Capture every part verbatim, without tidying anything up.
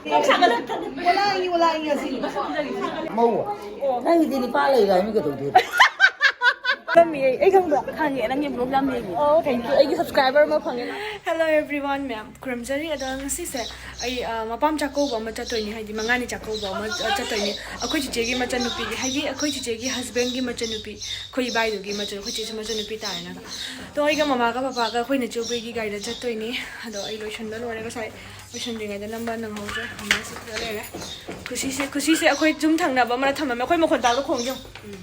ꯀꯣꯛ ꯁꯥꯒꯠꯂꯛꯇꯅ꯫ ꯑꯣꯂꯥ ꯑꯩꯒꯤ, ꯑꯣꯂꯥ ꯑꯩꯒꯤ ꯑꯁꯤ꯫ ꯃꯧ꯫ ꯅꯪꯒꯤꯗꯤ ꯅꯤꯄꯥ ꯂꯩꯔꯦ ꯍꯥꯏꯃꯤ ꯀꯩꯗꯧꯗꯣꯏꯕ? ꯈꯪꯉꯦ, ꯑꯩ ꯈꯪꯕ꯭ꯔꯥ? ꯈꯪꯉꯦ, ꯅꯪꯒꯤ vlog ꯌꯥꯝ ꯌꯦꯡꯉꯦ꯫ ꯑꯣ, thank you. ꯑꯩꯒꯤ subscriber ꯑꯃ ꯐꯪꯉꯦ꯫ Hello everyone ꯃꯌꯥꯝ, ꯈꯨꯔꯨꯝꯖꯔꯤ꯫ ꯑꯗꯣ ꯉꯁꯤꯁꯦ ꯑꯩ, ꯑ, ꯃꯄꯥꯝ ꯆꯥꯛꯀꯧꯕ ꯑꯃ ꯆꯠꯇꯣꯏꯅꯤ, ꯍꯥꯏꯗꯤ ꯃꯉꯥꯅꯤ ꯆꯥꯛꯀꯧꯕ ꯑꯃ, ꯑ, ꯆꯠꯇꯣꯏꯅꯤ꯫ ꯑꯩꯈꯣꯏ ꯆꯤꯆꯦꯒꯤ ꯃꯆꯟꯅꯨꯄꯤꯒꯤ, ꯍꯥꯏꯗꯤ ꯑꯩꯈꯣꯏ ꯆꯤꯆꯦꯒꯤ husbandꯒꯤ ꯃꯆꯟꯅꯨꯄꯤ, ꯑꯩꯈꯣꯏ ꯏꯕꯥꯏꯗꯨꯒꯤ ꯃꯆꯟ, ꯑꯩꯈꯣꯏ ꯆꯦꯁꯨ ꯃꯆꯟꯅꯨꯄꯤ ꯇꯥꯔꯦꯅ꯫ ꯑꯗꯣ ꯑꯩꯒ ꯃꯃꯥꯒ ꯄꯄꯥꯒ ꯑꯩꯈꯣꯏ ꯅꯆꯦꯕꯤꯒꯤ ꯒꯥꯔꯤꯗ ꯆꯠꯇꯣꯏꯅꯤ꯫ ꯑꯗꯣ ꯑꯩ ꯂꯣꯏꯁꯟꯕ ꯂꯣꯏꯔꯦ, ꯉꯁꯥꯏ ꯂꯣꯏꯁꯟꯗ꯭ꯔꯤꯉꯩꯗ ꯅꯝꯕ ꯅꯪꯍꯧꯗ꯭ꯔꯦ꯫ ꯃꯃꯥ ꯁꯤꯗ ꯂꯩꯔꯦ꯫ ꯈꯨꯁꯤꯁꯦ, ꯈꯨꯁꯤꯁꯦ ꯑꯩꯈꯣꯏ ꯌꯨꯝ ꯊꯪꯅꯕ ꯑꯃꯅ ꯊꯝꯃꯝꯃꯦ꯫ ꯑꯩꯈꯣꯏ ꯃꯈꯣꯟ ꯇꯥꯕ꯭ꯔꯥ ꯈꯣꯡꯁꯦ ꯌꯦꯡꯉꯨ꯫ ꯎꯝ꯫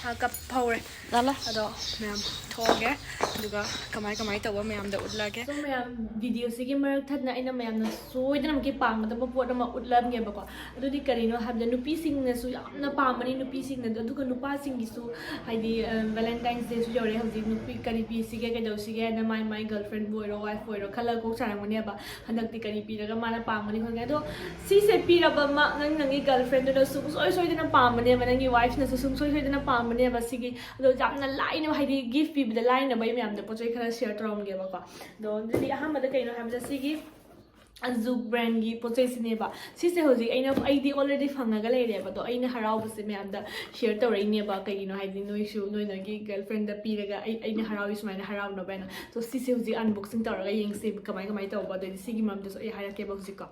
ꯍꯥ, ꯀꯞ ꯍꯧꯔꯦ꯫ ꯂꯥꯂꯥ꯫ ꯑꯗꯣ ꯃꯌꯥꯝ ꯊꯣꯛꯑꯒꯦ꯫ ꯑꯗꯨꯒ ꯀꯃꯥꯏ ꯀꯃꯥꯏ ꯇꯧꯕ ꯃꯌꯥꯝꯗ ꯎꯠꯂꯒꯦ꯫ So ꯃꯌꯥꯝ, videoꯁꯤꯒꯤ ꯃꯔꯛ ꯊꯠꯅ ꯑꯩꯅ ꯃꯌꯥꯝꯅ ꯁꯣꯏꯗꯅꯃꯛꯀꯤ ꯄꯥꯝꯒꯗꯕ ꯄꯣꯠ ꯑꯃ ꯎꯠꯂꯝꯒꯦꯕꯀꯣ꯫ ꯑꯗꯨꯗꯤ ꯀꯔꯤꯅꯣ ꯍꯥꯏꯕꯗ ꯅꯨꯄꯤꯁꯤꯡꯅꯁꯨ ꯌꯥꯝꯅ ꯄꯥꯝꯕꯅꯤ, ꯅꯨꯄꯤꯁꯤꯡꯅ꯫ ꯑꯗꯨꯒ ꯅꯨꯄꯥꯁꯤꯡꯒꯤꯁꯨ ꯍꯥꯏꯗꯤ, ꯑ, Valentine's Dayꯁꯨ ꯌꯧꯔꯦ ꯍꯧꯖꯤꯛ꯫ ꯅꯨꯄꯤ ꯀꯔꯤ ꯄꯤꯁꯤꯒꯦ, ꯀꯩꯗꯧꯁꯤꯒꯦ ꯍꯥꯏꯅ ꯃꯥꯏ ꯃꯥꯏ girlfriendꯕꯨ ꯑꯣꯏꯔꯣ, wifeꯄꯨ ꯑꯣꯏꯔꯣ ꯈꯜꯂꯒ ꯀꯣꯛ ꯁꯥꯔꯝꯒꯅꯦꯕ꯫ ꯍꯟꯗꯛꯇꯤ ꯀꯔꯤ ꯄꯤꯔꯒ ꯃꯥꯅ ꯄꯥꯝꯒꯅꯤ ꯈꯣꯠꯀꯅꯤ꯫ ꯑꯗꯣ ꯁꯤꯁꯦ ꯄꯤꯔꯕꯃꯛ ꯅꯪ ꯅꯪꯒꯤ girlfriendꯗꯨꯅ ꯁꯨꯡꯁꯣꯏ ꯁꯣꯏꯗꯅ ꯄꯥꯝꯕꯅꯦꯕ, ꯅꯪꯒꯤ wifeꯅꯁꯨ ꯁꯨꯡꯁꯣꯏ ꯁꯣꯏꯗꯅ ꯄꯥꯝꯕꯅꯦꯕ꯫ ꯁꯤꯒꯤ, ꯑꯗꯣ ꯌꯥꯝꯅ ꯂꯥꯏꯅ, ꯍꯥꯏꯗꯤ gift ꯄꯤꯕꯗ ꯂꯥꯏꯅꯕ ꯑꯩ ꯃꯌꯥꯝꯗ ꯄꯣꯠ ꯆꯩ ꯈꯔ share ꯇꯧꯔꯝꯒꯦꯕꯀꯣ꯫ ꯑꯗꯣ ꯑꯗꯨꯗꯤ ꯑꯍꯥꯟꯕꯗ ꯀꯩꯅꯣ ꯍꯥꯏꯕꯗ ꯁꯤꯒꯤ Zouk brandꯒꯤ ꯄꯣꯠ ꯆꯩꯁꯤꯅꯦꯕ꯫ ꯁꯤꯁꯦ ꯍꯧꯖꯤꯛ ꯑꯩꯅ, ꯑꯩꯗꯤ already ꯐꯪꯉꯒ ꯂꯩꯔꯦꯕ꯫ ꯑꯗꯣ ꯑꯩꯅ ꯍꯔꯥꯎꯕꯁꯦ ꯃꯌꯥꯝꯗ share ꯇꯧꯔꯛꯏꯅꯦꯕ꯫ ꯀꯩꯒꯤꯅꯣ ꯍꯥꯏꯗꯤ ꯅꯣꯏꯁꯨ ꯅꯣꯏ ꯅꯣꯏꯒꯤ girlfriendꯗ ꯄꯤꯔꯒ ꯑꯩ, ꯑꯩꯅ ꯍꯔꯥꯎꯏ ꯁꯨꯃꯥꯏꯅ ꯍꯔꯥꯎꯅꯕ ꯍꯥꯏꯅ꯫ So ꯁꯤꯁꯦ ꯍꯧꯖꯤꯛ unboxing ꯇꯧꯔꯒ ꯌꯦꯡꯁꯦ ꯀꯃꯥꯏ ꯀꯃꯥꯏ ꯇꯧꯕ꯫ ꯑꯗꯩꯗꯤ ꯁꯤꯒꯤ ꯃꯔꯝꯗꯁꯨ ꯑꯩ ꯍꯥꯏꯔꯛꯀꯦꯕ ꯍꯧꯖꯤꯛꯀꯣ꯫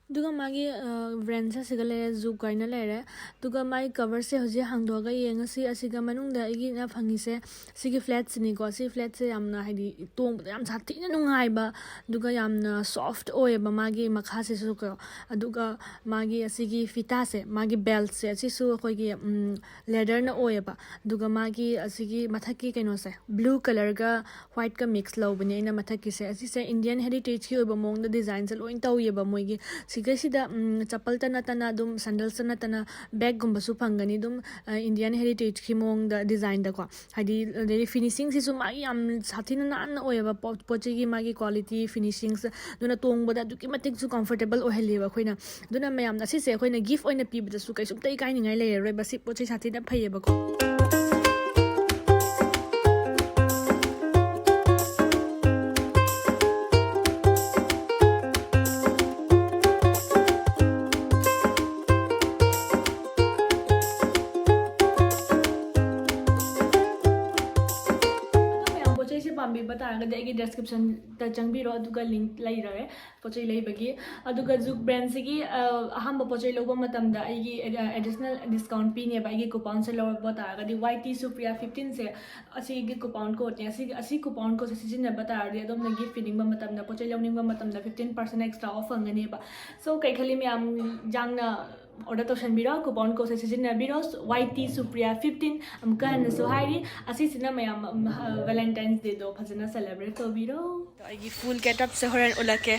ꯑꯗꯨꯒ ꯃꯥꯒꯤ, ꯑ, brandꯁꯦ ꯑꯁꯤꯒ ꯂꯩꯔꯦ, Zouk ꯍꯥꯏꯅ ꯂꯩꯔꯦ꯫ ꯑꯗꯨꯒ ꯃꯥꯒꯤ coverꯁꯦ ꯍꯧꯖꯤꯛ ꯍꯥꯡꯗꯣꯛꯑꯒ ꯌꯦꯡꯉꯁꯤ꯫ ꯑꯁꯤꯒ ꯃꯅꯨꯡꯗ ꯑꯩꯒꯤꯅ ꯐꯪꯉꯤꯁꯦ ꯁꯤꯒꯤ flatꯁꯤꯅꯤꯀꯣ꯫ ꯁꯤ flatꯁꯦ ꯌꯥꯝꯅ, ꯍꯥꯏꯗꯤ, ꯇꯣꯡꯕꯗ ꯌꯥꯝ ꯁꯥꯊꯤꯅ ꯅꯨꯡꯉꯥꯏꯕ, ꯑꯗꯨꯒ ꯌꯥꯝꯅ soft ꯑꯣꯏꯌꯦꯕ ꯃꯥꯒꯤ ꯃꯈꯥꯁꯤꯁꯨꯀꯣ꯫ ꯑꯗꯨꯒ ꯃꯥꯒꯤ ꯑꯁꯤꯒꯤ ꯐꯤꯇꯥꯁꯦ, ꯃꯥꯒꯤ beltꯁꯦ, ꯑꯁꯤꯁꯨ ꯑꯩꯈꯣꯏꯒꯤ, ꯎꯝ, leatherꯅ ꯑꯣꯏꯌꯦꯕ꯫ ꯑꯗꯨꯒ ꯃꯥꯒꯤ ꯑꯁꯤꯒꯤ ꯃꯊꯛꯀꯤ ꯀꯩꯅꯣꯁꯦ, blue colourꯒ whiteꯀ mix ꯂꯧꯕꯅꯦ ꯑꯩꯅ ꯃꯊꯛꯀꯤꯁꯦ꯫ ꯑꯁꯤꯁꯦ Indian heritageꯀꯤ ꯑꯣꯏꯕ ꯃꯑꯣꯡꯗ designꯁꯦ ꯂꯣꯏ ꯇꯧꯋꯦꯕ ꯃꯣꯏꯒꯤ꯫ ꯁꯤꯒꯩꯁꯤꯗ, ꯎꯝ, ꯆꯄꯜꯇ ꯅꯠꯇꯅ ꯑꯗꯨꯝ sandalsꯇ ꯅꯠꯇꯅ bagꯀꯨꯝꯕꯁꯨ ꯐꯪꯒꯅꯤ꯫ ꯑꯗꯨꯝ, ꯑ, Indian heritageꯀꯤ ꯃꯑꯣꯡꯗ designꯗꯀꯣ꯫ ꯍꯥꯏꯗꯤ, ꯑꯗꯩꯗꯤ finishingꯁꯤꯁꯨ ꯃꯥꯒꯤ ꯌꯥꯝ ꯁꯥꯊꯤꯅ ꯅꯥꯟꯅ ꯑꯣꯏꯌꯦꯕ ꯄꯣꯠ, ꯄꯣꯠ ꯆꯩꯒꯤ ꯃꯥꯒꯤ quality, finishings꯫ ꯑꯗꯨꯅ ꯇꯣꯡꯕꯗ ꯑꯗꯨꯛꯀꯤ ꯃꯇꯤꯛꯁꯨ comfortable ꯑꯣꯏꯍꯜꯂꯦꯕ ꯑꯩꯈꯣꯏꯅ꯫ ꯑꯗꯨꯅ ꯃꯌꯥꯝꯅ ꯑꯁꯤꯁꯦ ꯑꯩꯈꯣꯏꯅ gift ꯑꯣꯏꯅ ꯄꯤꯕꯗꯁꯨ ꯀꯩꯁꯨꯝꯇ ꯏꯀꯥꯏꯅꯤꯡꯉꯥꯏ ꯂꯩꯔꯔꯣꯏꯕ꯫ ꯁꯤ ꯄꯣꯠ ꯆꯩ ꯁꯥꯊꯤꯅ ꯐꯩꯌꯦꯕꯀꯣ꯫ ꯑꯗ ꯑꯩꯒꯤ ꯗꯦꯁꯀ꯭ꯔꯤꯞꯁꯟꯗ ꯆꯪꯕꯤꯔꯣ, ꯑꯗꯨꯒ ꯂꯤꯡꯛ ꯂꯩꯔꯦ ꯄꯣꯠ ꯆꯩ ꯂꯩꯕꯒꯤ꯫ ꯑꯗꯨꯒ ꯖꯨꯛ ꯕ꯭ꯔꯥꯟꯁꯤꯒꯤ ꯑꯍꯥꯟꯕ ꯄꯣꯠ ꯆꯩ ꯂꯧꯕ ꯃꯇꯝꯗ ꯑꯩꯒꯤ ꯑꯦꯗꯤꯁꯅꯦꯜ ꯗꯤꯁꯀꯥꯎꯟ ꯄꯤꯅꯦꯕ, ꯑꯩꯒꯤ ꯀꯨꯄꯟꯁꯦ ꯂꯧꯔꯛꯄ ꯇꯥꯔꯒꯗꯤ, ꯋꯥꯏ ꯇꯤ ꯁꯨꯄ꯭ꯔꯤꯌꯥ ꯐꯤꯐꯇꯤꯟꯁꯦ ꯑꯁꯤꯒꯤ ꯀꯨꯄꯟ ꯀꯣꯗꯅꯦ꯫ ꯑꯁꯤꯒꯤ ꯑꯁꯤ ꯀꯨꯄꯟ ꯀꯣꯗꯁꯦ ꯁꯤꯖꯤꯟꯅꯕ ꯇꯥꯔꯗꯤ ꯑꯗꯣꯝꯅ ꯒꯤꯐ ꯄꯤꯅꯤꯡꯕ ꯃꯇꯝꯗ, ꯄꯣꯠ ꯆꯩ ꯂꯧꯅꯤꯡꯕ ꯃꯇꯝꯗ fifteen percent extra off ꯐꯪꯒꯅꯦꯕ꯫ So ꯀꯩ ꯈꯜꯂꯤ ꯃꯌꯥꯝ, ꯌꯥꯡꯅ ꯑꯣꯔꯗꯔ ꯇꯧꯁꯟꯕꯤꯔꯣ, ꯀꯨꯄꯟ ꯀꯣꯗꯁꯦ ꯁꯤꯖꯤꯟꯅꯕꯤꯔꯣ, ꯋꯥꯏ ꯇꯤ ꯁꯨꯄ꯭ꯔꯤꯌꯥ ꯐꯤꯐꯇꯤꯟ꯫ ꯑꯃꯨꯛꯀ ꯍꯟꯅꯁꯨ ꯍꯥꯏꯔꯤ, ꯑꯁꯤꯁꯤꯅ ꯃꯌꯥꯝ ꯚꯦꯂꯦꯟꯇꯥꯏꯟꯁ ꯗꯦꯗꯣ ꯐꯖꯅ ꯁꯦꯂꯦꯕ꯭ꯔꯦꯠ ꯇꯧꯕꯤꯔꯣ꯫ ꯑꯩꯒꯤ ꯐꯨꯜ ꯒꯦꯠ ꯑꯞꯁꯦ ꯍꯣꯔꯦꯟ ꯎꯠꯂꯛꯀꯦ꯫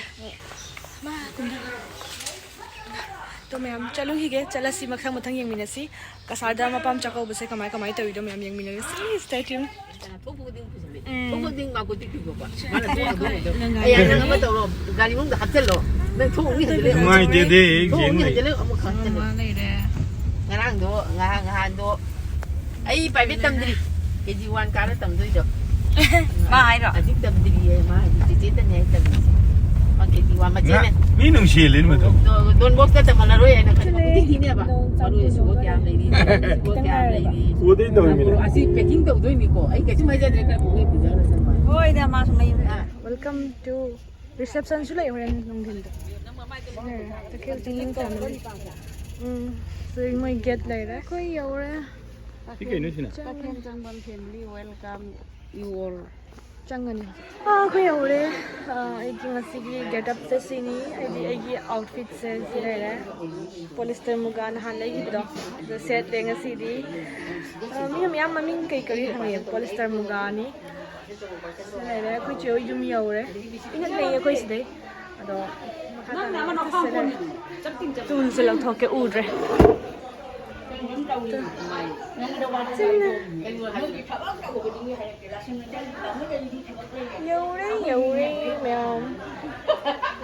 ꯃꯥ ꯀꯨꯝꯊ-, ꯑꯗꯣ ꯃꯌꯥꯝ ꯆꯠꯂꯨꯈꯤꯒꯦ, ꯆꯠꯂꯁꯤ, ꯃꯊꯪ ꯃꯊꯪ ꯌꯦꯡꯃꯤꯟꯅꯁꯤ꯫ ꯀꯁꯥꯔꯗ ꯃꯄꯥꯝ ꯆꯥꯛꯀꯧꯕꯁꯦ ꯀꯃꯥꯏ ꯀꯃꯥꯏ ꯇꯧꯔꯤꯗꯣ ꯃꯌꯥꯝ ꯌꯦꯡꯃꯤꯟꯅꯔꯁꯤ꯫ Stay tuned. ꯊꯣꯛꯄ ꯈꯨꯗꯤꯡ ꯄꯨꯁꯜꯂꯦ꯫ ꯎꯝ꯫ ꯊꯣꯛꯄ ꯈꯨꯗꯤꯡ ꯃꯥ ꯀꯣꯏꯇꯤꯛ ꯇꯤꯛꯄꯀꯣ꯫ ꯃꯥꯅ ꯊꯣꯛꯑꯒ ꯑꯗꯨꯝ ꯇꯧꯔꯣ꯫ ꯒꯥꯔꯤ ꯃꯅꯨꯡꯗ ꯍꯥꯞꯆꯜꯂꯣ꯫ ꯅꯪ ꯊꯣꯡ ꯃꯤ ꯍꯟꯖꯤꯜꯂꯦ꯫ ꯅꯨꯡꯉꯥꯏꯇꯦꯗꯦ, ꯊꯣꯡ ꯃꯤ ꯖꯦꯡ ꯍꯟꯖꯤꯜꯂꯦ, ꯑꯃꯨꯛ ꯈꯪꯍꯟꯖꯜꯂꯦ꯫ ꯃꯥ ꯂꯩꯔꯦ꯫ ꯉꯔꯥꯡꯗꯣ, ꯉꯍꯥꯟ, ꯉꯍꯥꯟꯗꯣ ꯑꯩ ꯄ꯭ꯔꯥꯏꯚꯦꯠ ꯇꯝꯗ꯭ꯔꯤ꯫ ꯀꯦ ꯖꯤ ꯋꯥꯟ ꯀꯥꯔ ꯇꯝꯗꯣꯏꯗꯣ꯫ ꯃꯥ ꯍꯥꯏꯔꯣ? ꯍꯧꯖꯤꯛ ꯇꯝꯗ꯭ꯔꯤꯌꯦ, ꯃꯥ ꯍꯧꯖꯤꯛ ꯆꯦꯆꯦꯇꯅꯦ ꯑꯩ ꯇꯝꯃꯤꯁꯦ꯫ ꯃꯥ ꯀꯦ ꯖꯤ ꯋꯥꯟ ꯃꯆꯦꯅꯦ꯫ ꯃꯤ ꯅꯨꯡꯁꯤꯍꯜꯂꯤꯅꯦ ꯃꯗꯨ꯫ ꯗꯣ-, ꯗꯣꯟ ꯕꯣꯁꯀꯣ ꯇꯝꯍꯜꯂꯔꯣꯏ ꯍꯥꯏꯅ ꯈꯜꯂꯦ꯫ ꯅꯣꯡ ꯆꯥꯝ ꯃꯔꯣꯏ ꯁꯨꯕ ꯀꯨꯟ ꯀꯌꯥꯝ ꯂꯩꯔꯤ? ꯁꯨꯕ ꯀꯌꯥꯝ ꯂꯩꯔꯤ? ꯎꯗꯩ ꯇꯧꯔꯤꯃꯤꯅꯦ꯫ ꯑꯁꯤ packing ꯇꯧꯗꯣꯏꯅꯤꯀꯣ꯫ ꯑꯩ ꯀꯩꯁꯨꯝ ꯍꯥꯏꯖꯗ꯭ꯔꯦ, ꯈꯔ ꯄꯨꯡ ꯂꯦꯞꯄꯤꯖꯔꯁꯅꯨ꯫ ꯍꯣꯏꯗ, ꯃꯥꯁꯨ ꯃꯌꯨꯝꯗ꯫ ꯑꯥ꯫ Welcome to receptionꯁꯨ ꯂꯩ ꯍꯣꯔꯦꯟ ꯅꯨꯡꯊꯤꯟꯗ꯫ ꯇꯈꯦꯜ ꯆꯤꯡ family꯫ ꯎꯝ, ꯁꯤ ꯃꯣꯏ ꯒꯦꯠ ꯂꯩꯔꯦ꯫ ꯑꯩꯈꯣꯏ ꯌꯧꯔꯦ꯫ ꯁꯤ ꯀꯩꯅꯣ ꯁꯤꯅ? ꯆꯪꯉꯦ꯫ ꯀꯩꯊꯦꯜ ꯆꯪꯕꯝ family, welcome you all꯫ ꯆꯪꯉꯅꯤ꯫ ꯑꯥ, ꯑꯩꯈꯣꯏ ꯌꯧꯔꯦ꯫ ꯑꯥ, ꯑꯩꯒꯤ ꯉꯁꯤꯒꯤ ꯒꯦꯠ ꯑꯞꯁꯦ ꯁꯤꯅꯤ꯫ ꯑꯩꯗꯤ ꯑꯩꯒꯤ ꯑꯥꯎꯠꯐꯤꯠꯁꯦ ꯁꯤ ꯂꯩꯔꯦ꯫ ꯄꯣꯂꯤꯁꯇꯔ ꯃꯨꯒꯥ ꯅꯍꯥꯟ ꯂꯩꯈꯤꯕꯗꯣ, ꯑꯗꯨ ꯁꯦꯠꯂꯦ ꯉꯁꯤꯗꯤ꯫ ꯑꯥ, ꯃꯤ ꯃꯌꯥꯝ ꯃꯃꯤꯡ ꯀꯩ ꯀꯔꯤ ꯍꯪꯉꯦ, ꯄꯣꯂꯤꯁꯇꯔ ꯃꯨꯒꯥꯅꯤ꯫ ꯁꯤ ꯂꯩꯔꯦ, ꯑꯩꯈꯣꯏ ꯆꯦ ꯍꯣꯏ ꯌꯨꯝ ꯌꯧꯔꯦ꯫ ꯏꯅꯛ ꯅꯛꯑꯦ ꯑꯩꯈꯣꯏ ꯁꯤꯗꯩ꯫ ꯑꯗꯣ ꯃꯈꯥ ꯇꯥꯅ ꯆꯠꯁꯦ꯫ ꯇꯨꯜꯁꯦ ꯂꯧꯊꯣꯛꯀꯦ, ꯎꯗ꯭ꯔꯦ꯫ ꯌꯧꯔꯦ, ꯌꯧꯔꯦ, ꯃꯌꯥꯝ꯫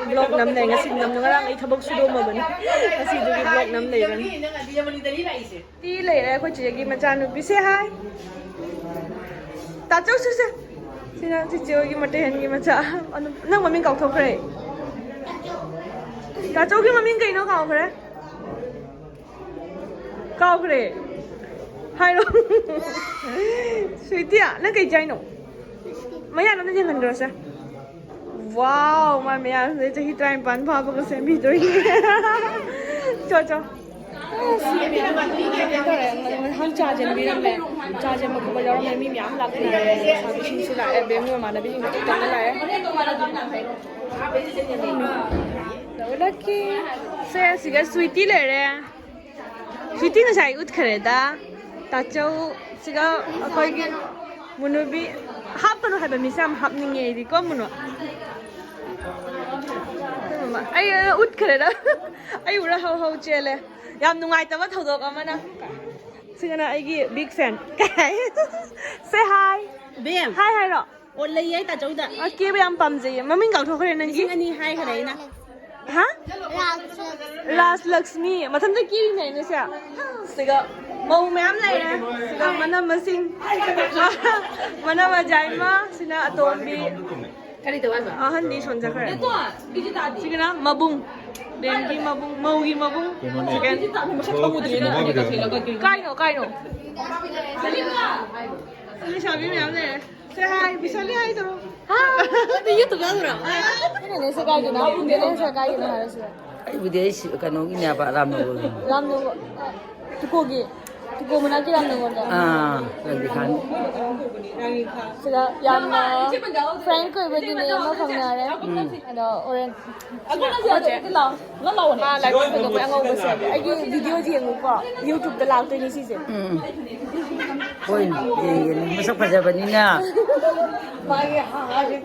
ꯕ꯭ꯂꯣꯛ ꯅꯝ ꯂꯩ ꯉꯁꯤ, ꯅꯝ ꯉꯔꯥꯡ ꯑꯩ ꯊꯕꯛ ꯁꯨꯗꯣꯛꯑꯝꯃꯕꯅꯤ꯫ ꯉꯁꯤꯗꯨꯒꯤ ꯕ꯭ꯂꯣꯛ ꯅꯝ ꯂꯩꯕꯅꯤ꯫ ꯇꯤ ꯂꯩꯔꯦ ꯑꯩꯈꯣꯏ ꯆꯦꯒꯤ ꯃꯆꯥꯅꯨꯄꯤꯁꯦ꯫ ꯍꯥꯏ꯫ ꯇꯥꯆꯧ ꯁꯨꯁꯦ꯫ ꯁꯤꯅ ꯆꯤꯆꯦ ꯍꯣꯏꯒꯤ ꯃꯇꯩꯍꯟꯒꯤ ꯃꯆꯥ꯫ ꯑꯗꯨ ꯅꯪ ꯃꯃꯤꯡ ꯀꯥꯎꯊꯣꯛꯈ꯭ꯔꯦ꯫ ꯇꯥꯆꯧꯒꯤ ꯃꯃꯤꯡ ꯀꯩꯅꯣ ꯀꯥꯎꯈ꯭ꯔꯦ꯫ ꯀꯥꯎꯈ꯭ꯔꯦ꯫ ꯍꯥꯏꯔꯣ꯫ ꯁ꯭ꯋꯤꯇꯤꯌꯥ, ꯅꯪ ꯀꯩ ꯆꯥꯏꯅꯣ? ꯃꯌꯥ ꯑꯝꯇ ꯌꯦꯡꯍꯟꯈ꯭ꯔꯣꯁꯦ꯫ ꯋꯥꯎ, ꯃꯥ ꯃꯌꯥꯁꯦ ꯆꯍꯤ ꯇꯔꯥꯅꯤꯄꯥꯟ ꯐꯥꯕꯒ ꯁꯦꯝꯕꯤꯗꯣꯏꯅꯦ꯫ ꯆꯣ, ꯆꯣ꯫ ꯑꯁ, ꯃꯤ ꯃꯌꯥꯝ ꯀꯩꯅꯣ ꯇꯧꯔꯦ, ꯉꯍꯥꯟ ꯆꯥ ꯆꯦꯟꯕꯤꯔꯝꯃꯦ꯫ ꯆꯥ ꯆꯦꯟꯕ ꯈꯣꯠꯄ ꯌꯥꯎꯔꯝꯃꯦ꯫ ꯃꯤ ꯃꯌꯥꯝ ꯂꯥꯛꯅꯔꯦ꯫ ꯂꯩꯁꯥꯕꯤꯁꯤꯡꯁꯨ ꯂꯥꯛꯑꯦ꯫ ꯕꯦꯝꯒꯤ ꯃꯃꯥꯟꯅꯕꯤꯁꯤꯡꯁꯨ ꯈꯤꯇꯪ ꯂꯥꯛꯑꯦ꯫ ꯂꯛꯀꯤ꯫ ꯁꯦ, ꯁꯤꯒ ꯁ꯭ꯋꯤꯇꯤ ꯂꯩꯔꯦ꯫ ꯁ꯭ꯋꯤꯇꯤ ꯉꯁꯥꯏ ꯎꯠꯈ꯭ꯔꯦꯗ꯫ ꯇꯥꯆꯧ, ꯁꯤꯒ ꯑꯩꯈꯣꯏꯒꯤ ꯃꯨꯅꯨꯕꯤ꯫ ꯍꯥꯞꯀꯅꯨ ꯍꯥꯏꯕ ꯃꯤꯁꯦ ꯌꯥꯝ ꯍꯥꯞꯅꯤꯡꯉꯦ ꯑꯩꯗꯤ ꯀꯣ, ꯃꯨꯅꯨ꯫ ꯑꯩ ꯎꯠꯈ꯭ꯔꯦꯗ꯫ ꯑꯩ ꯎꯔ ꯍꯧ ꯍꯧ ꯆꯦꯜꯂꯦ꯫ ꯌꯥꯝ ꯅꯨꯡꯉꯥꯏꯇꯕ ꯊꯧꯗꯣꯛ ꯑꯃꯅ꯫ ꯁꯤꯒꯅ ꯑꯩꯒꯤ big fan꯫ ꯀꯩ ꯍꯥꯏ? Say hi꯫ ꯕꯦꯝ꯫ Hi ꯍꯥꯏꯔꯣ? ꯑꯣ, ꯂꯩꯌꯦ ꯇꯥꯆꯧꯗ꯫ ꯑ, ꯀꯦꯕ ꯌꯥꯝ ꯄꯥꯝꯖꯩꯌꯦ꯫ ꯃꯃꯤꯡ ꯀꯥꯎꯊꯣꯛꯈ꯭ꯔꯦ ꯅꯪꯒꯤ꯫ ꯂꯤꯁꯤꯡ ꯑꯅꯤ ꯍꯥꯏꯈꯔꯦ ꯑꯩꯅ꯫ ꯍꯥ? ꯔꯥꯖ ꯂꯛꯁꯃꯤ꯫ ꯃꯊꯟꯇ ꯀꯦꯔꯤꯅꯦ ꯑꯩꯅ ꯁꯦ꯫ ꯁꯤꯒ ꯃꯧ ꯃꯌꯥꯝ ꯂꯩꯔꯦ꯫ ꯁꯤꯒ ꯃꯅꯝ ꯃꯁꯤꯡ꯫ ꯃꯅꯝ ꯑꯖꯥꯏꯃ꯫ ꯁꯤꯅ ꯑꯇꯣꯝꯕꯤ꯫ ꯀꯔꯤ ꯇꯧ ꯍꯥꯏꯕ? ꯑꯍꯟꯗꯤ ꯁꯣꯟꯖꯈ꯭ꯔꯦ꯫ ꯁꯤꯒꯤꯅ ꯃꯕꯨꯡ꯫ ꯕꯦꯝꯒꯤ ꯃꯕꯨꯡ, ꯃꯧꯒꯤ ꯃꯕꯨꯡ꯫ ꯀꯩꯅꯣꯅꯦ꯫ Second꯫ ꯃꯁꯛ ꯈꯪꯉꯨꯗ꯭ꯔꯤꯅꯦ ꯃꯥꯕꯨꯗꯤ꯫ ꯀꯥꯏꯅꯣ, ꯀꯥꯏꯅꯣ? ꯂꯩꯁꯥꯕꯤ ꯃꯌꯥꯝ ꯂꯩꯔꯦ꯫ Say hi, ꯕꯤꯁꯥꯂꯤ hi ꯇꯧꯔꯣ꯫ ꯅꯪꯗꯤ YouTube ꯌꯥꯎꯗ꯭ꯔꯣ? ꯑꯩꯅꯅꯦ ꯁꯦ ꯀꯥꯏꯗꯅꯣ? ꯑꯩꯅꯅꯦ ꯁꯦ ꯀꯥꯏꯗꯅꯣ ꯍꯥꯏꯔꯁꯤꯔ? ꯑꯩꯕꯨꯗꯤ ꯑꯩ ꯁꯤ-, ꯀꯩꯅꯣꯒꯤꯅꯦꯕ, ꯔꯥꯝꯅꯒꯔꯒꯤ꯫ ꯔꯥꯝꯅꯒꯔ, ꯑ, ꯇꯨꯀꯣꯒꯤ, ꯇꯨꯀꯣ ꯃꯅꯥꯛꯀꯤ ꯔꯥꯝꯅꯒꯔꯗ꯫ ꯑꯥ, ꯔꯪꯒꯤꯈꯥꯟ꯫ ꯁꯤꯗ ꯌꯥꯝꯅ frank ꯑꯣꯏꯕ ꯅꯤꯅꯦ ꯑꯃ ꯐꯪꯅꯔꯦ꯫ ꯎꯝ꯫ ꯑꯗꯣ ꯍꯣꯔꯦꯟ ꯃꯥ live ꯊꯥꯗꯣꯛꯄ ꯑꯉꯧꯕꯁꯦ ꯑꯩꯒꯤ videoꯁꯦ ꯌꯦꯡꯉꯨꯀꯣ, YouTubeꯇ ꯂꯥꯛꯇꯣꯏꯅꯤ ꯁꯤꯁꯦ꯫ ꯎꯝ꯫ ꯍꯣꯏ, ꯌꯦꯡꯒꯦꯅꯦ꯫ ꯃꯁꯛ ꯐꯖꯕꯅꯤꯅ꯫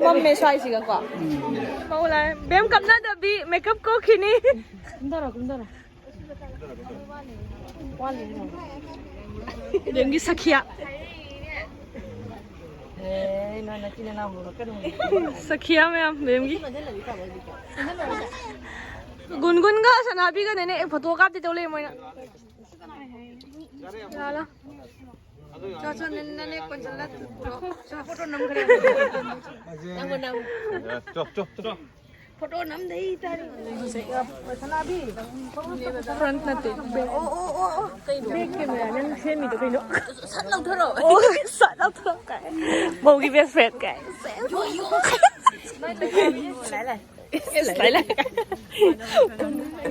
ꯃꯝꯃꯦ ꯁ꯭ꯋꯥꯏꯁꯤꯒꯀꯣ꯫ ꯎꯝ꯫ ꯃꯧ ꯂꯥꯛꯑꯦ꯫ ꯕꯦꯝ ꯀꯞꯅꯗꯕꯤ makeup ꯀꯣꯛꯈꯤꯅꯤ꯫ ꯀꯨꯝꯊꯔꯣ, ꯀꯨꯝꯊꯔꯣ꯫ ꯕꯦꯝꯒꯤ ꯁꯈꯤꯌꯥ꯫ ꯑꯦ, ꯅꯣꯏ ꯅꯆꯤꯟ ꯅꯅꯥꯎ ꯍꯧꯔꯛꯀꯅꯨ꯫ ꯁꯈꯤꯌꯥ ꯃꯌꯥꯝ ꯕꯦꯝꯒꯤ꯫ ꯒꯨꯟꯒꯨꯟꯒ ꯁꯅꯥꯕꯤꯒꯅꯦꯅꯦ photo ꯀꯥꯞꯇꯦ ꯇꯧ ꯂꯩ ꯃꯣꯏꯅ꯫ ꯂꯥ, ꯂꯥ꯫ ꯆꯣ, ꯆꯣ, ꯅꯪ, ꯅꯪ ꯅꯦꯛ ꯀꯣꯟꯁꯤꯜꯂ ꯄꯨꯔꯛꯑꯣ꯫ ꯆꯣ, photo ꯅꯝꯈ꯭ꯔꯦ꯫ ꯅꯪꯉꯣ, ꯅꯪꯉꯣ꯫ ꯆꯣ, ꯆꯣ, ꯆꯣ꯫ ꯐꯣꯇꯣ ꯅꯝꯗꯩ ꯇꯥꯔꯤ꯫ ꯁꯅꯥꯕꯤ꯫ ꯐ꯭ꯔꯟꯠ ꯅꯠꯇꯦ, ꯕꯦꯛ꯫ ꯑꯣ, ꯑꯣ, ꯑꯣ, ꯑꯣ꯫ ꯕꯦꯛ ꯀꯦꯃꯦꯔꯥ ꯅꯪ ꯁꯦꯝꯃꯤꯗꯣ ꯀꯩꯅꯣ? ꯁꯠ ꯂꯧꯊꯣꯔꯛꯑꯣ꯫ ꯑꯣ, ꯁꯠ ꯂꯧꯊꯣꯔꯛꯑꯣ ꯀꯥꯏ꯫ ꯃꯧꯒꯤ ꯕꯦꯁ ꯐ꯭ꯔꯦꯟ ꯀꯥꯏ꯫ ꯂꯥꯏ, ꯂꯥꯏ꯫ ꯏꯁ, ꯂꯥꯏ, ꯂꯥꯏ꯫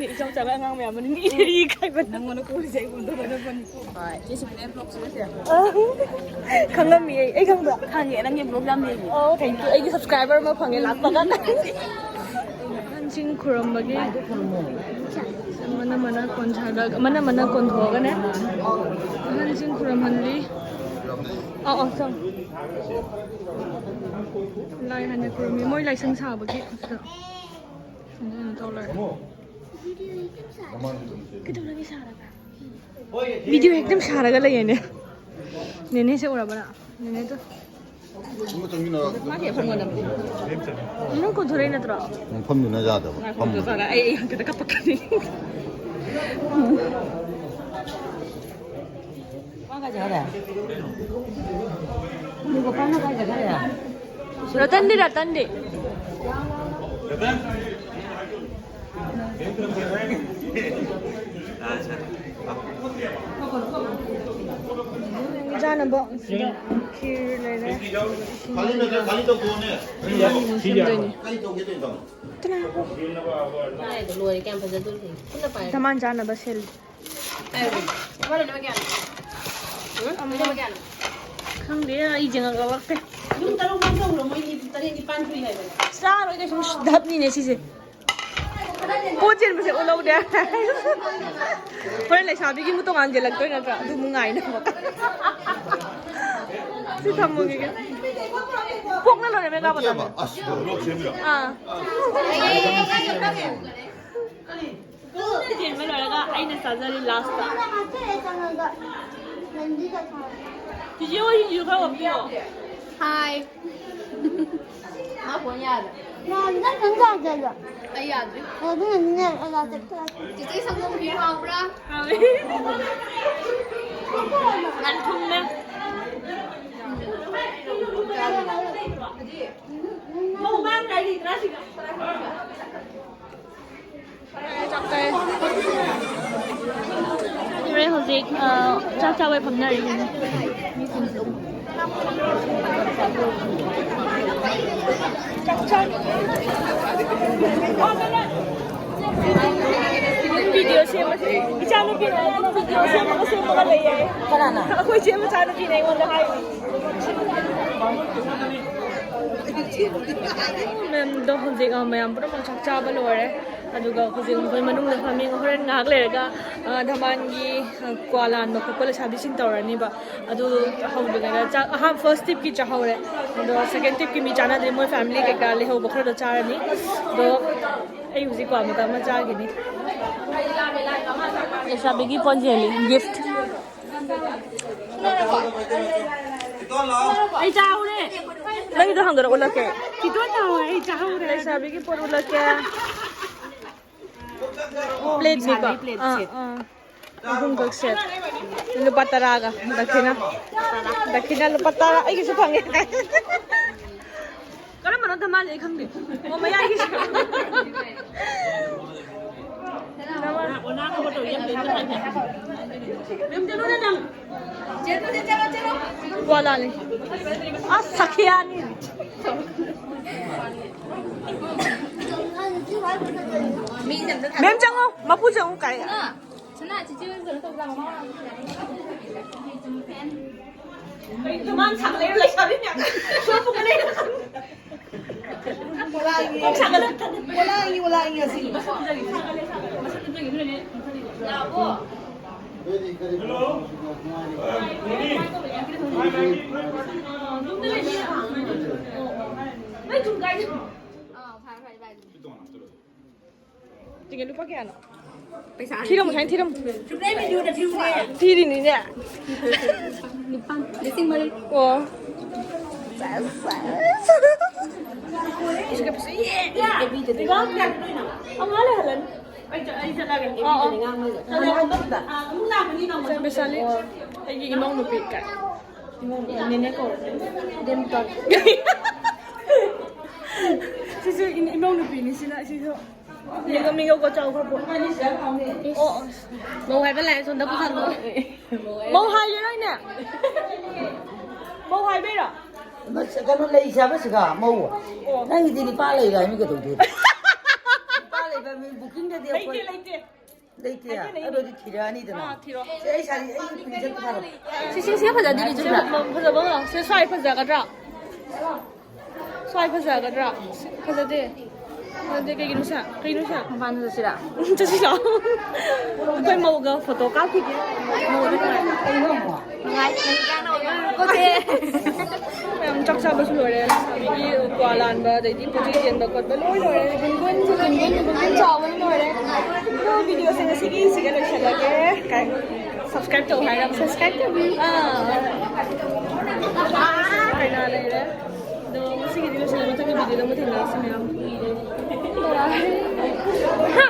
ꯏꯆꯝ ꯆꯝꯕ ꯑꯉꯥꯡ ꯃꯌꯥꯝ ꯑꯃꯅ ꯃꯤ ꯏꯀꯥꯏꯕ꯫ ꯅꯪꯉꯣꯟꯗ ꯀꯣꯜꯂꯤꯁꯦ ꯑꯩꯉꯣꯟꯗ ꯍꯣꯏ, ꯏꯆꯦ ꯁꯤꯕꯤꯅ ꯕ꯭ꯂꯣꯛꯁꯨ ꯂꯣꯏꯁꯤꯜꯂꯦ꯫ ꯈꯪꯉꯝꯃꯤ ꯑꯩ, ꯑꯩ ꯈꯪꯕ꯭ꯔꯥ? ꯈꯪꯉꯦ, ꯅꯪꯒꯤ ꯕ꯭ꯂꯣꯛ ꯌꯥꯝ ꯌꯦꯡꯉꯦ꯫ ꯑꯣ, thank you꯫ ꯑꯩꯒꯤ ꯁꯕꯁꯀ꯭ꯔꯥꯏꯕꯔ ꯑꯃ ꯐꯪꯉꯦ ꯂꯥꯛꯄꯒ꯫ ꯑꯍꯟꯁꯤꯡ ꯈꯨꯔꯨꯝꯕꯒꯤ ꯃꯅ ꯃꯅ ꯀꯣꯟꯁꯥꯗ, ꯃꯅ ꯃꯅ ꯀꯣꯟꯊꯣꯛꯑꯒꯅꯦ ꯑꯍꯟꯁꯤꯡ ꯈꯨꯔꯨꯝꯍꯜꯂꯤ꯫ ꯑꯧ, ꯑꯧ, ꯆꯪ꯫ ꯂꯥꯏ ꯍꯥꯟꯅ ꯈꯨꯔꯨꯝꯃꯤ꯫ ꯃꯣꯏ ꯂꯥꯏꯁꯪ ꯁꯥꯕꯒꯤ ꯁꯤꯗ꯫ ꯀꯩꯗꯧꯔꯒꯦ ꯁꯥꯔꯒ? ꯚꯤꯗꯤꯑꯣ ꯍꯦꯛꯇ ꯁꯥꯔꯒ ꯂꯩꯌꯦꯅꯦ꯫ ꯅꯦꯅꯦꯁꯦ ꯎꯔꯕ ꯅꯪ? ꯅꯦꯅꯦꯗꯣ꯫ ꯃꯥ ꯀꯩ ꯐꯝꯒꯗꯕꯅꯣ? ꯅꯪ ꯀꯣꯟꯊꯣꯔꯛꯏ ꯅꯠꯇ꯭ꯔꯣ? ꯃꯐꯝꯗꯨꯅ ꯌꯥꯗꯕ꯫ ꯉꯥꯏꯈꯣ, ꯐꯝꯕꯗꯣ꯫ ꯑꯗꯨ ꯇꯥꯔꯦ꯫ ꯑꯩ, ꯑꯩ ꯍꯟꯗꯛꯇ ꯀꯞꯄꯛꯀꯅꯤ꯫ ꯃꯥ ꯀꯥꯏ ꯆꯠꯈ꯭ꯔꯦ? ꯒꯣꯄꯥꯜꯅ ꯀꯥꯏ ꯆꯠꯈ꯭ꯔꯦ? ꯔꯇꯟꯗꯤ, ꯔꯇꯟꯗꯤ? ꯆꯥꯅꯕ ꯁꯤꯗ ꯈꯤꯔ ꯂꯩꯔꯦ꯫ ꯏꯁꯤꯡ ꯁꯦꯝꯗꯣꯏꯅꯤ꯫ ꯂꯣꯏꯔꯦ, ꯀꯌꯥꯝ ꯐꯖꯗꯣꯔꯤ꯫ ꯈꯨꯠꯅ ꯄꯥꯏꯔꯦ꯫ ꯗꯃꯥꯟ ꯆꯥꯅꯕ ꯁꯦꯜ꯫ ꯈꯪꯗꯦ, ꯑꯩ ꯌꯦꯡꯉꯛꯂꯛꯇꯦ꯫ ꯌꯨꯝ ꯇꯔꯨꯛ ꯃꯥꯡꯖꯧꯕ꯭ꯔꯣ? ꯃꯣꯏꯗꯤ ꯇꯔꯦꯠ ꯅꯤꯄꯥꯟ ꯁꯨꯏ ꯍꯥꯏꯕꯅꯦ꯫ ꯆꯥꯔꯣꯏ ꯀꯩꯁꯨ, ꯙꯞꯅꯤꯅꯦ ꯁꯤꯁꯦ꯫ ꯄꯣꯠ ꯆꯦꯟꯕꯁꯦ ꯎꯠꯍꯧꯗꯦ꯫ ꯍꯣꯔꯦꯟ ꯂꯩꯁꯥꯕꯤꯒꯤ ꯑꯃꯨꯛ ꯇꯣꯉꯥꯟ ꯌꯦꯜꯂꯛꯇꯣꯏ ꯅꯠꯇ꯭ꯔꯥ? ꯑꯗꯨ ꯑꯃꯨꯛ ꯉꯥꯏꯅꯕ꯫ ꯁꯤ ꯊꯝꯃꯨꯈꯤꯒꯦ꯫ ꯄꯣꯛꯅ ꯂꯣꯏꯔꯦ ꯃꯦꯒꯥ ꯕꯖꯥꯔꯗ꯫ ꯑꯥ꯫ ꯆꯦꯟꯕ ꯂꯣꯏꯔꯒ ꯑꯩꯅ ꯆꯥꯖꯔꯤ ꯂꯥꯁꯇ꯫ ꯆꯤꯆꯦ ꯍꯣꯏ ꯁꯤꯡꯖꯨ ꯈꯔ ꯑꯣꯠꯄꯤꯌꯣ꯫ ꯍꯥꯏ꯫ ꯃꯥ ꯐꯣꯟ ꯌꯥꯗ꯭ꯔꯦ꯫ ꯌꯥꯗ꯭ꯔꯦ, ꯅꯪ ꯌꯥꯗ꯭ꯔꯦ꯫ ꯑꯩ ꯌꯥꯗ꯭ꯔꯤ꯫ ꯑꯗꯨꯅꯅꯤꯅꯦ, ꯑꯣꯖꯥ ꯆꯠꯈ꯭ꯔꯦ꯫ ꯆꯤꯆꯦ ꯁꯪꯒꯣꯝ ꯈꯤꯔ ꯍꯥꯎꯕ꯭ꯔꯥ? ꯍꯥꯎꯋꯦ꯫ ꯌꯥꯝ ꯊꯨꯝꯃꯦ꯫ ꯃꯧ ꯃꯥꯡꯈ꯭ꯔꯦ, ꯃꯤꯅꯤꯠ ꯇꯔꯥ ꯁꯤꯒ꯫ ꯍꯧꯖꯤꯛ, ꯑ, ꯆꯥꯛ ꯆꯥꯕꯩ ꯐꯝꯅꯔꯤ ꯃꯤꯁꯤꯡꯁꯦ꯫ ꯚꯤꯗꯤꯑꯣ ꯁꯦꯝꯕꯁꯦ ꯏꯆꯥꯅꯨꯄꯤꯅ ꯑꯩꯉꯣꯟꯗ ꯚꯤꯗꯤꯑꯣ ꯁꯦꯝꯃꯒ ꯁꯦꯝꯃꯒ ꯂꯩꯌꯦ꯫ ꯀꯅꯥꯅ? ꯑꯩꯈꯣꯏ ꯆꯦ ꯃꯆꯥꯅꯨꯄꯤꯅ ꯑꯩꯉꯣꯟꯗ ꯍꯥꯏꯔꯤ꯫ ꯃꯦꯝꯗꯣ ꯍꯧꯖꯤꯛ, ꯑ, ꯃꯌꯥꯝ ꯄꯨꯝꯅꯃꯛ ꯆꯥꯛ ꯆꯥꯕ ꯂꯣꯏꯔꯦ꯫ ꯑꯗꯨꯒ ꯍꯧꯖꯤꯛ ꯃꯈꯣꯏ ꯃꯅꯨꯡꯗ ꯐꯝꯃꯤ꯫ ꯍꯣꯔꯦꯟ ꯉꯥꯏꯍꯥꯛ ꯂꯩꯔꯒ, ꯑ, ꯙꯃꯥꯟꯒꯤ, ꯑ, ꯀ꯭ꯋꯥ ꯂꯥꯟꯕ ꯈꯣꯠꯄ ꯂꯩꯁꯥꯕꯤꯁꯤꯡ ꯇꯧꯔꯅꯤꯕ꯫ ꯑꯗꯨ ꯍꯧꯗ꯭ꯔꯤꯉꯩꯗ ꯆꯥꯛ ꯑꯍꯥꯟꯕ ꯐꯥꯔꯁ ꯇꯤꯞꯀꯤ ꯆꯥꯍꯧꯔꯦ꯫ ꯑꯗꯣ ꯁꯦꯀꯦꯟ ꯇꯤꯞꯀꯤ ꯃꯤ ꯆꯥꯅꯗ꯭ꯔꯤ, ꯃꯣꯏ ꯐꯦꯃꯤꯂꯤ ꯀꯩꯀꯥ ꯂꯩꯍꯧꯕ ꯈꯔꯗꯣ ꯆꯥꯔꯅꯤ꯫ ꯑꯗꯣ ꯑꯩ ꯍꯧꯖꯤꯛ ꯀ꯭ꯋꯥ ꯃꯇꯝ ꯑꯃ ꯆꯥꯈꯤꯅꯤ꯫ ꯂꯩꯁꯥꯕꯤꯒꯤ ꯄꯣꯠ ꯌꯦꯜꯂꯤ, ꯒꯤꯐ꯫ ꯑꯩ ꯆꯥꯍꯧꯔꯦ꯫ ꯅꯪꯒꯤꯗꯣ ꯍꯪꯒꯔ ꯎꯠꯂꯛꯀꯦ꯫ ꯈꯤꯇꯪ ꯇꯧꯍꯧꯔꯦ, ꯑꯩ ꯆꯥꯍꯧꯔꯦ꯫ ꯂꯩꯁꯥꯕꯤꯒꯤ ꯄꯣꯠ ꯎꯠꯂꯛꯀꯦ꯫ ꯄ꯭ꯂꯦꯠꯅꯤꯀꯣ? ꯄꯩꯁꯥꯒꯤ ꯄ꯭ꯂꯦꯠ ꯑꯥ, ꯁꯦꯠ꯫ ꯑꯥ꯫ ꯑꯍꯨꯝꯈꯛ ꯁꯦꯠ꯫ ꯂꯨꯄꯥ ꯇꯔꯥꯒ ꯗꯈꯤꯅ꯫ ꯗꯈꯤꯅ ꯂꯨꯄꯥ ꯇꯔꯥ꯫ ꯑꯩꯒꯤꯁꯨ ꯐꯪꯉꯦ꯫ ꯀꯔꯝꯕꯅꯣ ꯙꯃꯥꯟꯁꯦ ꯑꯩ ꯈꯪꯗꯦ꯫ ꯑꯣ, ꯃꯌꯥꯏꯒꯤ꯫ ꯙꯃꯥꯟ꯫ ꯀ꯭ꯋꯥ ꯂꯥꯜꯂꯤ꯫ ꯑꯁ, ꯁꯈꯤꯌꯥꯅꯤ꯫ ꯃꯦꯝ ꯆꯪꯉꯣ, ꯃꯄꯨ ꯆꯪꯉꯨ ꯀꯥꯏ꯫ ꯁꯅꯥ, ꯆꯤꯆꯦ ꯍꯣꯏ ꯀꯩꯅꯣ ꯇꯧꯕ ꯂꯥꯛꯑꯣ꯫ ꯀꯩꯅꯣ ꯃꯥꯅ ꯁꯥꯒꯠꯂꯛꯏꯔꯣ ꯂꯩꯁꯥꯕꯤ ꯃꯌꯥꯝ? ꯁꯣꯝ ꯄꯨꯈꯠꯂꯛꯏꯔꯣ? ꯑꯣꯂꯥꯡꯒꯤ, ꯀꯣꯛ ꯁꯥꯒꯠꯂꯛꯇꯅ꯫ ꯑꯣꯂꯥꯡꯒꯤ, ꯑꯣꯂꯥꯡꯒꯤ ꯑꯁꯤ꯫ ꯃꯁꯛ ꯐꯖꯔꯤ, ꯁꯥꯒꯠꯂꯦ, ꯁꯥꯒꯠꯂꯦ, ꯃꯁꯛ ꯐꯖꯔꯤ, ꯑꯗꯨꯅꯅꯦ ꯐꯖꯔꯤ꯫ ꯂꯥꯛꯑꯕꯣ? ꯅꯣꯏ ꯊꯨꯝ ꯀꯥꯏꯗ? ꯑꯥ, ꯐꯔꯦ, ꯐꯔꯦ, ꯕꯥꯏ꯫ ꯇꯤꯀꯦꯠ ꯂꯨꯄꯥ ꯀꯌꯥꯅꯣ? ꯄꯩꯁꯥ ꯊꯤꯔꯝꯃꯨ, ꯁꯥꯏꯅ ꯊꯤꯔꯝꯃꯨ꯫ ꯁꯨꯛꯂꯩ ꯃꯤꯗꯨꯗ ꯊꯤꯔꯨꯅꯦ꯫ ꯊꯤꯔꯤꯅꯤꯅꯦ꯫ ꯅꯤꯄꯥꯟ, ꯂꯤꯁꯤꯡ ꯃꯔꯤ꯫ ꯑꯣ꯫ ꯁꯦꯁ, ꯁꯦꯁ꯫ ꯏꯁ, ꯀꯩ ꯄꯩꯁꯥ? ꯑꯦ, ꯑꯦ, ꯕꯤꯗꯗꯤ꯫ ꯑꯉꯥꯡ ꯂꯩꯍꯜꯂꯅꯤ꯫ ꯑꯩ ꯆꯠ-, ꯑꯩ ꯆꯠꯂꯒꯦ꯫ ꯑꯦ, ꯑꯣ, ꯑꯣ꯫ ꯕꯤꯗꯅꯦ ꯉꯥꯡꯕ ꯍꯥꯏꯁꯦ꯫ ꯆꯠꯂꯦ꯫ ꯑꯃꯨꯛ ꯂꯥꯛꯀꯅꯤ ꯅꯣꯡꯃ꯫ ꯄꯩꯁꯥ, ꯄꯩꯁꯥ ꯂꯤ-, ꯑꯩꯒꯤ ꯏꯃꯧ ꯅꯨꯄꯤ ꯀꯥꯏ꯫ ꯏꯃꯧ ꯅꯨꯄꯤ, ꯅꯦꯅꯦ ꯀꯧꯔꯣ꯫ ꯗꯦꯝꯇꯣꯟ꯫ ꯁꯤꯁꯨ ꯏ-, ꯏꯃꯧ ꯅꯨꯄꯤꯅꯤ, ꯁꯤꯅ, ꯁꯤꯁꯨ꯫ ꯃꯤꯒ ꯃꯤꯒ ꯀꯣ ꯆꯥꯎꯈ꯭ꯔꯕꯣ? ꯑꯣ, ꯑꯣ꯫ ꯃꯧ ꯍꯥꯏꯕ ꯂꯥꯛꯑꯦ, ꯁꯣꯝꯗ ꯄꯨꯁꯜꯂꯣ꯫ ꯃꯧ ꯍꯥꯏꯒꯦꯔꯣ ꯑꯩꯅ? ꯃꯧ ꯍꯥꯏꯕꯩꯔꯣ? ꯃꯁ-, ꯀꯩꯅꯣ, ꯂꯩ ꯆꯥꯕꯁꯤꯒ ꯃꯧ꯫ ꯑꯣ꯫ ꯅꯪꯒꯤꯗꯤ ꯅꯤꯄꯥ ꯂꯩꯔꯦ ꯍꯥꯏꯃꯤ ꯀꯩꯗꯧꯗꯣꯏꯅꯣ? ꯅꯤꯄꯥ ꯂꯩꯕ ꯃꯤ bookingꯗꯗꯤ ꯑꯩꯈꯣꯏ ꯂꯩꯇꯦ, ꯂꯩꯇꯦ꯫ ꯂꯩꯇꯦ꯫ ꯍꯥꯏꯗꯤ ꯂꯩꯅꯤ꯫ ꯑꯗꯨꯗꯤ ꯊꯤꯔꯛꯑꯅꯤꯗꯅ꯫ ꯑꯥ, ꯊꯤꯔꯣ꯫ ꯁꯦ, ꯑꯩ ꯁꯥꯔꯤ, ꯑꯩ ꯄꯤꯡ ꯁꯦꯠꯄ ꯁꯥꯔꯣ꯫ ꯁꯤ, ꯁꯤ, ꯁꯤ ꯐꯖꯗꯦ, ꯁꯤ ꯐꯖꯕ, ꯐꯖꯕ ꯑꯃ꯫ ꯁꯤ ꯁ꯭ꯋꯥꯏ ꯐꯖꯒꯗ꯭ꯔꯥ? ꯁ꯭ꯋꯥꯏ ꯐꯖꯒꯗ꯭ꯔꯥ? ꯐꯖꯗꯦ꯫ ꯐꯖꯗꯦ, ꯀꯩꯒꯤꯅꯣ ꯁꯦ? ꯀꯩꯅꯣ ꯁꯦ? ꯃꯄꯥꯟ ꯆꯠꯁꯤꯔꯥ? ꯆꯠꯁꯤ ꯂꯥꯛꯑꯣ꯫ ꯑꯩꯈꯣꯏ ꯃꯧꯒ photo ꯀꯥꯞꯈꯤꯒꯦ꯫ ꯃꯧꯒ ꯅꯨꯡꯉꯥꯏ꯫ ꯅꯨꯡꯉꯥꯏ꯫ ꯀꯩ ꯏꯟꯖꯥꯡꯅ ꯑꯣꯏꯗꯣꯏꯅꯣ? ꯄꯣꯠꯁꯦ꯫ ꯃꯌꯥꯝ ꯆꯥꯛ ꯆꯥꯕꯁꯨ ꯂꯣꯏꯔꯦ꯫ ꯂꯩꯁꯥꯕꯤꯒꯤ ꯀ꯭ꯋꯥ ꯂꯥꯟꯕ, ꯑꯗꯩꯗꯤ ꯄꯣꯠ ꯆꯩ ꯆꯦꯟꯕ ꯈꯣꯠꯄ ꯂꯣꯏ ꯂꯣꯏꯔꯦ꯫ ꯒꯨꯟꯒꯨꯟꯁꯨ, ꯒꯨꯟꯒꯨꯟ, ꯒꯨꯟꯒꯨꯟ ꯆꯥꯎꯕꯅ ꯂꯣꯏꯔꯦ꯫ ꯑꯗꯣ videoꯁꯦ ꯉꯁꯤꯒꯤ ꯁꯤꯒ ꯂꯣꯏꯁꯤꯜꯂꯒꯦ꯫ ꯀꯥꯏ-, subscribe ꯇꯧ ꯍꯥꯏꯔꯕ? Subscribe ꯇꯧꯕꯤꯌꯨ꯫ ꯑꯥ꯫ ꯀꯩꯅꯥ ꯂꯩꯔꯦ꯫ ꯑꯗꯣ ꯉꯁꯤꯒꯤꯗꯤ ꯂꯣꯏꯁꯤꯜꯂꯦ꯫ ꯃꯊꯪꯒꯤ videoꯗ ꯑꯃꯨꯛ ꯊꯦꯡꯅꯔꯁꯤ ꯃꯌꯥꯝ꯫ ꯍꯥ!